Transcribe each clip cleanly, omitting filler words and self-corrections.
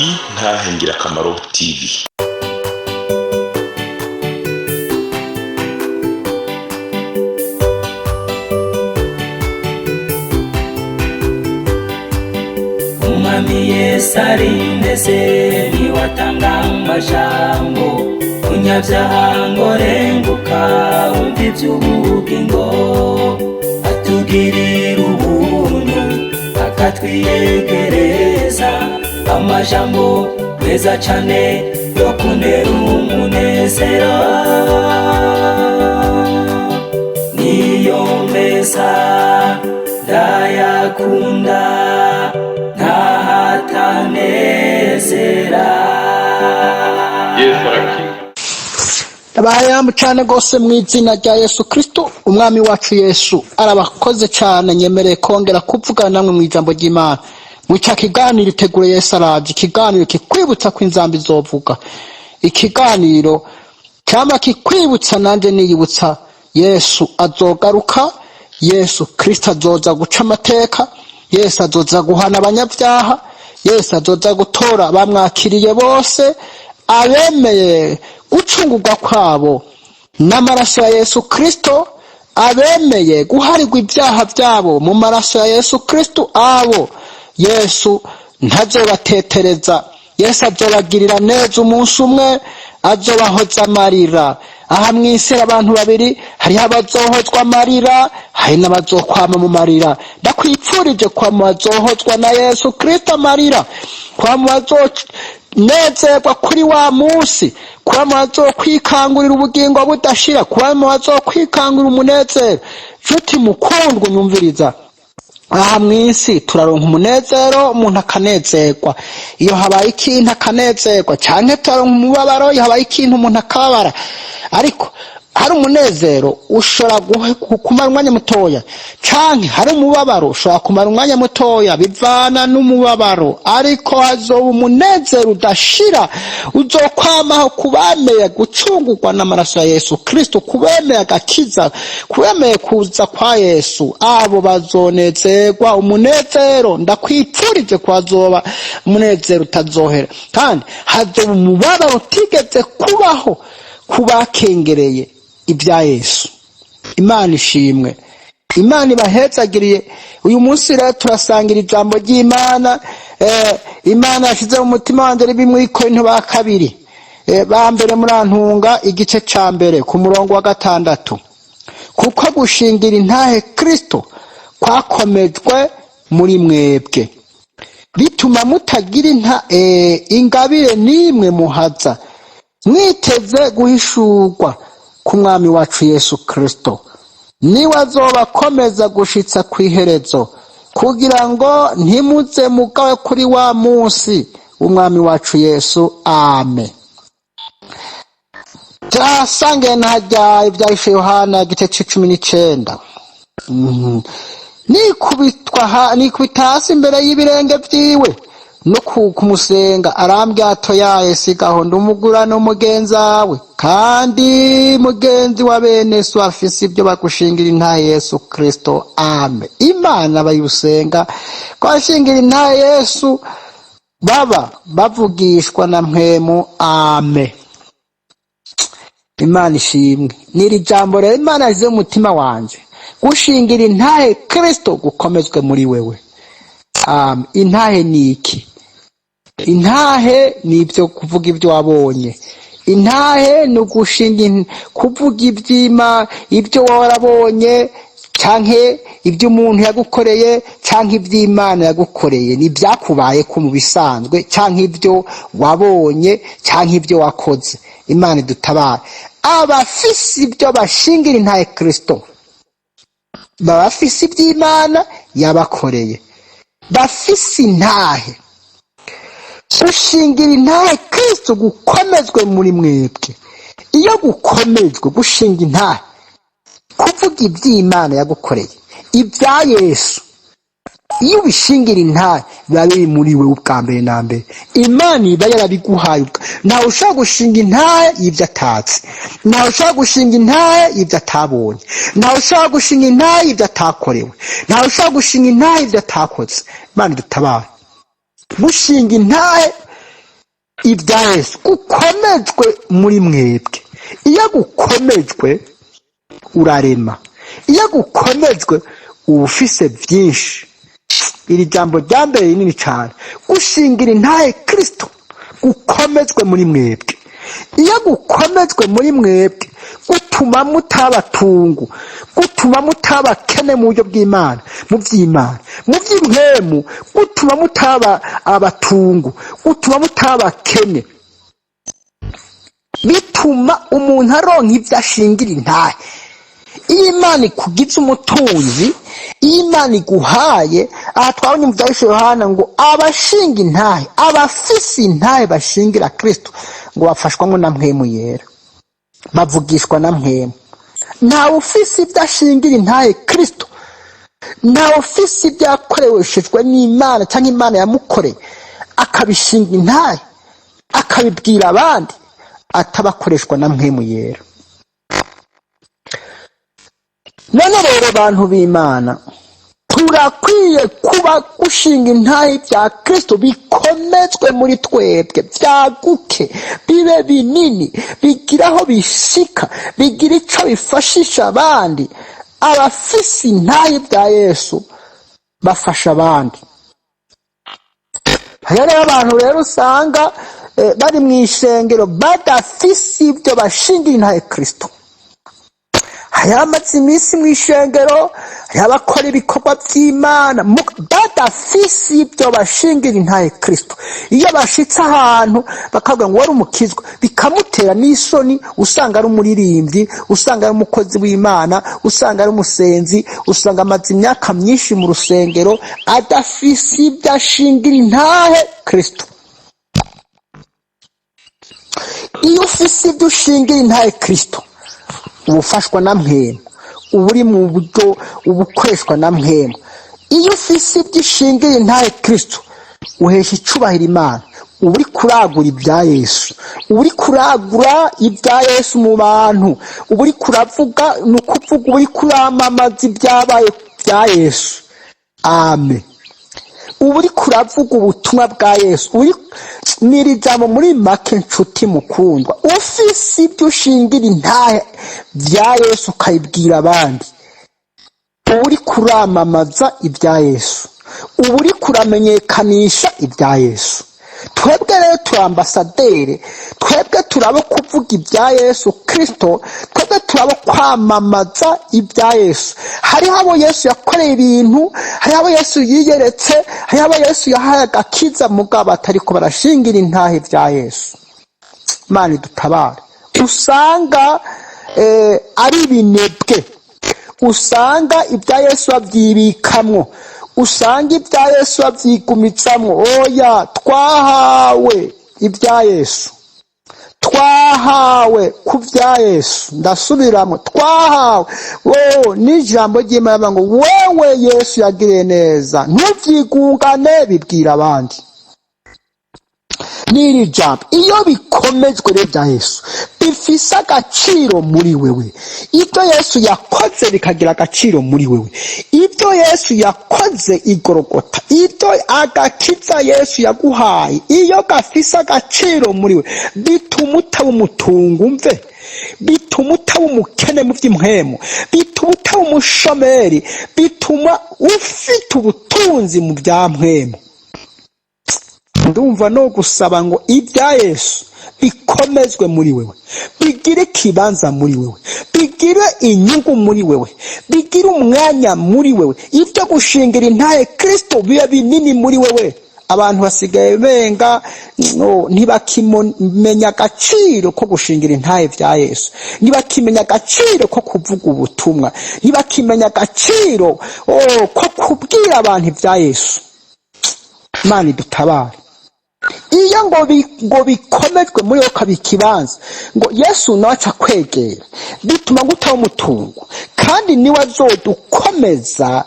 Intahe Ngirakamaro TV. Umwami Yesu ari mbese ntiwatanga amajambo, munyabyaha ngo renguka wumva iby'ubugingo, atugirira ubuntu akatwiyegereza amajambo meza cane yo kuntera umunezero, niyo meza ndayakunda ntahatanezera. Yesu arakiza. Ndabahaye cyane rwose mu izina rya Yesu Kristo umwami wacu. Yesu arabakoze cyane. Nyemereye kongera kuvugana namwe mu ijambo ry'Imana mu cya kiganiro itegure Yesu araje, ikiganiro kikwibutsa ko inzambi izovuga, ikiganiro cyama kikwibutsa nanjye niyibutsa Yesu azogaruka, Yesu Kristo azoza guca amateka, Yesu azoza guhana abanyabyaha, Yesu azoza gutora abamwakiriye bose, abemeye gucungurwa kwabo n'amaraso ya Yesu Kristo, abemeye guharirwa ibyaha byabo mu maraso ya Yesu Kristo. Abo Yesu ntazobatetereza, Yesu azobagirira neza umunsi umwe, azobahoza amarira. Aha mw'isi hari abantu babiri: hariho abazohozwa amarira, hari n'abazokwama mu marira. Ndakwipfurije kwama bazohozwa na Yesu Kristo amarira, kwama bazonezerwa kuri wa munsi, kwama bazokwikangurira ubugingo budashira, kwama bazokwikangurira umunezero. Nshuti mukundwa unyumviriza, aha mw'isi turaronka umunezero, umuntu akanezerwa iyo habaye ikintu akanezerwa, canke turaronka umubabaro iyo habaye ikintu umuntu akababara. Ariko hari umunezero ushobora kumara umwanya mutoya, canke hari umubabaro ushobora kumara umwanya mutoya, bivana n'umubabaro. Ariko hazoba umunezero udashira uzokwamaho kubemeye gucungurwa n'amaraso ya Yesu Kristo, kubemeye agakiza, kubemeye kuza kwa Yesu. Abo bazonezerwa umunezero. Ndakwipfurije ko hazoba umunezero utazohera, kandi hazoba umubabaro utigeze kubaho kubakengereye ibya Yesu. Imana ishimwe, Imana ibahezagiriye. Uyu munsi rero turasangira ijambo ry'Imana Imana yashyize mu mutima wanjye, riri muri Korinto ba kabiri, ba mbere, murantunga, igice ca mbere ku murongo wa 6: "Kuko gushingira intahe Kristo kwakomejwe muri mwebwe, bituma mutagira ingabire n'imwe muhaza, mwiteze guhishurwa k'umwami wacu Yesu Kristo. Niwe azobakomeza gushitsa kw'iherezo, kugira ngo ntimuze mugawe kuri wa munsi w'umwami wacu Yesu." Amen. Turasangiye nahajya ibyahishe Yohana igice c'19. Nikubita hasi imbere y'ibirenge vyiwe no kumusenga. Arambwira ato yaye sigaho, ndumugura n'umugenzawe kandi mugenzi wa bene so afise ibyo bagushingira intahe Yesu Kristo. Amen. Imana bayisenga ko bashingira intahe Yesu baba bavugishwa na Mpwemu. Amen. Imana ishimwe. Niri jambo rero Imana yashyize mu mutima wanje: gushingira intahe Kristo gukomezwe muri wewe. Amen. Intahe ni iki? Intahe ni ibyo kuvuga ibyo wabonye. Intahe ni ugushinga kuvuga ibyima ibyo warabonye, canke ibyo umuntu yagukoreye, canke iby'Imana yagukoreye, ni ibyakubaye ko mu bisanzwe, canke ibyo wabonye, canke ibyo wakoze. Imana idutabare. Abafise ibyo bashingira intahe Kristo baba bafise iby'Imana yabakoreye, bafise intahe. Gushingira intahe Kristo gukomezwe muri mwebwe. Iyo gukomejwe, gushinga intahe, kuvuga iby'Imana yagukoreye, ibya Yesu, iyo ubishingira intahe biba biri muri wewe ubwa mbere na mbere. Imana iba yarabiguhaye. Ntawe ushobora gushinga intahe y'ibyo atatse, ntawe ushobora gushinga intahe y'ibyo atabonye, ntawe ushobora gushinga intahe y'ibyo atakorewe, ntawe ushobora gushinga intahe y'ibyo atakoze. Imana idutabare. Gushinga intahe Ibya Yesu gukomejwe muri mwebwe. Iyo gukomejwe urarema, iyo gukomejwe uba ufise byinshi. Iri jambo rya mbere rinini cyane, gushingira intahe Kristo gukomejwe muri mwebwe. Iyo gukomejwe muri mwebwe gutuma mutabatungu, gutuma mutabakene mu buryo bw'Imana, mu by'Imana, mu by'impwemu, gutuma mutaba abatungu, gutuma mutabakene, bituma umuntu aronka ibyo ashingira intahe. Iyo Imana ikugize umutunzi, iyo Imana iguhaye, aha twabonye mu bya Yohana ngo abashinga intahe, abafise intahe bashingira Kristo, ngo bafashwamo na Mpwemu Yera, bavugishwa na Mpwemu. Ntawe ufise ibyo ashingira intahe Kristo, ntawe ufise ibyo yakoreshejwe n'Imana cyangwa Imana yamukoreye akabishinga intahe akabibwira abandi atabakoreshwa na Mpwemu Yera. None rero bantu b'Imana, turakwiye kuba gushinga intahe bya Kristo bikomezwe muri twebwe, byaguke, bibe binini, bigira aho bishika, bigira ico bifashisha abandi. Abafise intahe bya Yesu bafasha abandi. Hariho rero abantu rero usanga bari mu ishengero badafise ibyo bashingira intahe Kristo. Hariho abamaze iminsi mu ishengero, hariho abakora ibikorwa by'Imana badafise ibyo bashingira intahe Kristo. Iyo bashitse ahantu bakavuga ngo wari umukizwa, bikamutera n'isoni. Usanga ari umuririmbyi, usanga ari umukozi w'Imana, usanga ari umusenzi, usanga amaze imyaka myinshi mu rusengero adafise ibyo ashingira intahe Kristo. Iyo ufise ibyo ushingira intahe Kristo, uba ufashwa na Mpwemu, uba uri mu buryo uba ukoreshwa na Mpwemu. Iyo ufise ibyo ushingira intahe Kristo, uhesha icubahiro Imana, uba uri kuragura ibya Yesu, uba uri kuragura ibya Yesu mu bantu, uba uri kuravuga, ni ukuvuga uba uri kuramamaza ibyabaye bya Yesu. Amen. Uba uri kuravuga ubutumwa bwa Yesu. N'iri jambo muri make, nshuti mukundwa, ufise ibyo ushingira intahe bya Yesu ukayibwira abandi, uba uri kuramamaza ibya Yesu, uba uri kuramenyekanisha ibya Yesu. Twebwe rero turi ambasaderi, twebwe turabo kuvuga ibya Yesu Kristo, twebwe turabo kwamamaza ibya Yesu. Hariho abo Yesu yakoreye ibintu, hariho abo Yesu yiyeretse, hariho abo Yesu yahaye agakiza, mugabo atariko barashingira intahe ibya Yesu. Imana idutabare. Usanga ari ibinebwe, usanga ibya Yesu babyibikamwo, usanga ibya Yesu babyigumitsamo. Oya, twahawe ibya Yesu, twahawe ku bya Yesu. Ndasubiramo, twahawe wo n'ijambo ry'Imana ngo wewe Yesu yagiriye neza, ntubyigungane, bibwira abandi. N'iri jambo iyo bikomejwe rero bya Yesu bifise agaciro muri wewe, ibyo Yesu yakoze bikagira agaciro muri wewe, ibyo Yesu yakoze igorogota, ibyo agakiza Yesu yaguhaye, iyo gafise agaciro muri we, bituma utaba umutungo umve, bituma utaba umukene mu by'impwemu, bituma utaba umushomeri, bituma ufite ubutunzi mu bya mpwemu. Ndumva no gusaba ngo ibya Yesu bikomezwe muri wewe, bigire ikibanza muri wewe, bigire inyungu muri wewe, bigire umwanya muri wewe. Ibyo gushingira intahe Kristo biba binini muri wewe. Abantu basigaye benga no, ntibakimenya agaciro ko gushingira intahe bya Yesu, ntibakimenya agaciro ko kuvuga ubutumwa, ntibakimenya agaciro ko kubwira abantu ibya Yesu. Imana idutabare. Iyo ngo bikomejwe muri wowe ukaba ikibanza, ngo Yesu nawe aca kwegera, bituma ngo utaba umutungo, kandi niwe azodukomeza.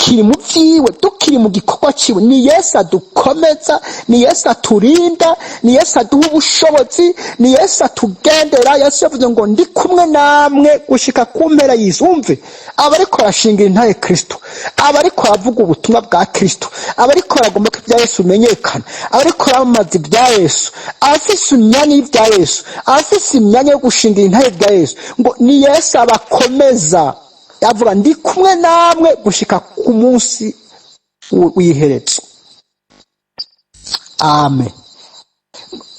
Tukiri mu vyiwe, tukiri mu gikorwa ciwe, ni Yesu adukomeza, ni Yesu aturinda, ni Yesu aduha ubushobozi, ni Yesu atugendera. Yesu yavuze ngo: "Ndi kumwe namwe gushika ku mpera y'isi." Umve, abariko barashingira intahe Kristo, abariko baravuga ubutumwa bwa Kristo, abariko baragomba ko ibya Yesu bimenyekana, abariko baramamaza ibya Yesu, abafise imyanya y'ibya Yesu, abafise imyanya yo gushingira intahe ibya Yesu, ngo ni Yesu abakomeza. Avuga: "Ndi kumwe namwe gushika ku munsi w'iherezo." Amen.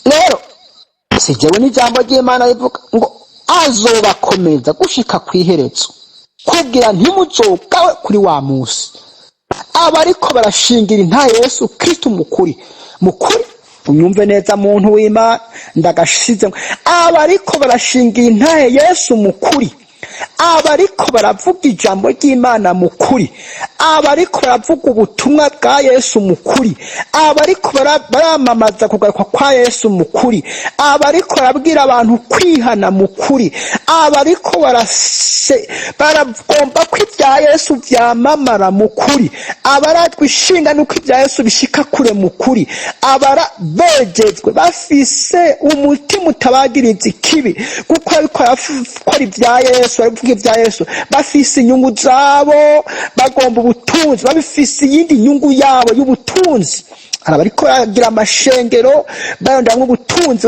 Rero si jewe, n'ijambo ry'Imana rivuga ngo azobakomeza gushika ku iherezo kugira ntimuzogawe kuri wa munsi. Abariko barashingira intahe Yesu Kristo mukuri mukuri, unyumve neza, muntu w'Imana, ndagashize. Abariko barashingira intahe Yesu mukuri, abariko baravuga ijambo ry'Imana mukuri, abariko baravuga ubutumwa bwa Yesu mukuri, abariko baramamaza kugaruka kwa Yesu mukuri, abariko barabwira abantu kwihana mukuri, abariko baragomba ko ibya Yesu vyamamara mukuri, abaratwa ishinga nuko ibya Yesu bishika kure mukuri, abara bejejwe bafise umutima utabagiriza ikibi, kuko ariko barakora ibya Yesu, baravuga ibya Yesu bafise inyungu zabo, bagomba ubutunzi, babifise iyindi nyungu yabo y'ubutunzi. Hari abariko baragira amashengero baronderamwo ubutunzi,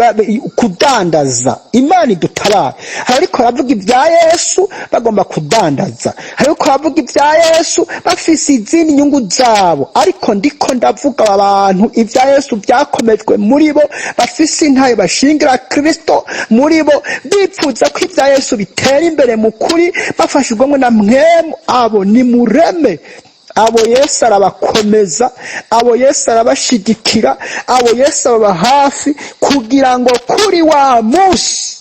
kudandaza. Imana idutabare. Hari abariko baravuga ibya Yesu bagomba kudandaza, hari abariko baravuga ibya Yesu bafise izindi nyungu zabo. Ariko ndiko ndavuga aba bantu ibya Yesu byakomejwe muri bo, bafise intahe bashingira Kristo muri bo, bipfuza ko ibya Yesu bitera imbere mu kuri, bafashijwemo na Mpwemu. Abo ni mureme, abo Yesu arabakomeza, abo Yesu arabashigikira, abo Yesu ababa hafi kugira ngo kuri wa munsi,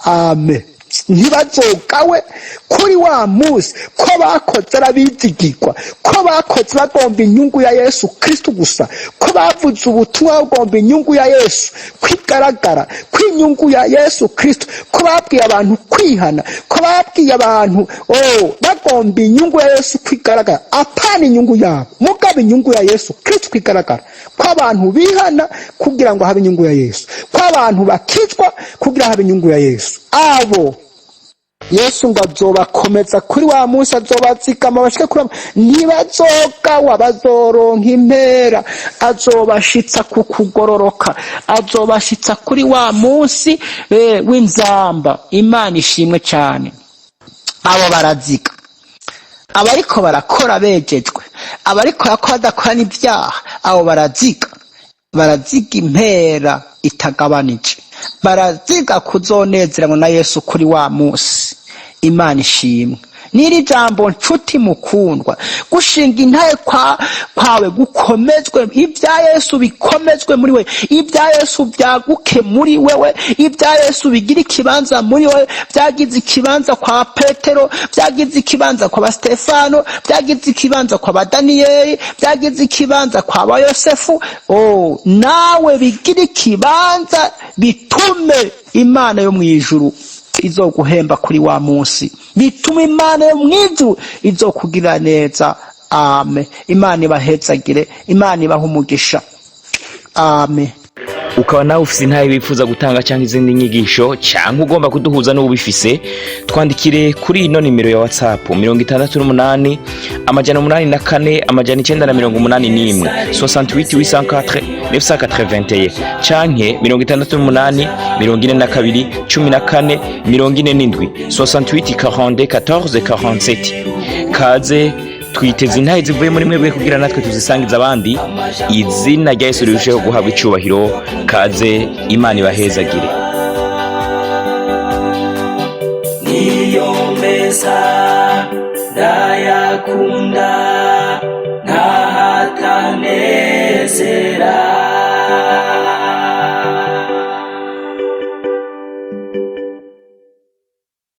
amen, ntibazogawe kuri wa munsi, ko bakoze arabizigirwa, ko bakoze bagomba inyungu ya Yesu Kristo gusa, ko bavuze ubutumwa bagomba inyungu ya Yesu kwigaragara, ko inyungu ya Yesu Kristo, ko babwiye abantu kwihana, ko babwiye abantu, oh, bagomba inyungu ya Yesu kwigaragara, apana inyungu yabo, mugabo inyungu ya Yesu Kristo kwigaragara, ko abantu bihana kugira ngo habe inyungu ya Yesu, ko abantu bakizwa kugira habe inyungu ya Yesu. Abo Yesu ngo azobakomeza kuri wa munsi, azobazigama bashike kuri ntibazogawa, bazoronka impera, azobashitsa ku kugororoka, azobashitsa kuri wa munsi w'inzamba. Imana ishimwe cyane. Abo baraziga, abariko barakora bejejwe, abariko barakora badakora n'ibyaha, abo baraziga, baraziga impera itagabanije, baraziga kuzonezeranwa na Yesu kuri wa munsi. Imana ishimwe. N'iri jambo, nshuti mukundwa, gushinga intahe kwawe gukomezwe, ibya Yesu bikomezwe muri we, ibya Yesu byaguke muri wewe, ibya Yesu bigira ikibanza muri wewe. Byagize ikibanza kwa Petero, byagize ikibanza kwa ba Stefano, byagize ikibanza kwa ba Daniyeli, byagize ikibanza kwa ba Yosefu. Oh, nawe bigira ikibanza, bitume Imana yo mu ijuru izoguhemba kuri wa munsi, bituma Imana yo mu ijuru izokugirira neza. Amen. Imana ibahezagire, Imana ibahe umugisha. Amen. Ukaba nawe ufise intahe wifuza gutanga cyangwa izindi nyigisho, cyangwa ugomba kuduhuza n'ubifise, twandikire kuri ino nimero ya WhatsApp: 68 804 981, 68 804 981, canke 68 42 14 47, 68 42 14 47. Kaze, twiteze intahe zivuye muri mwebwe kugira natwe tuzisangiza abandi, izina rya Yesu rirusheho guhabwa icubahiro. Kaze, Imana ibahezagire. Niyo meza ndayakunda, ntahatanezera.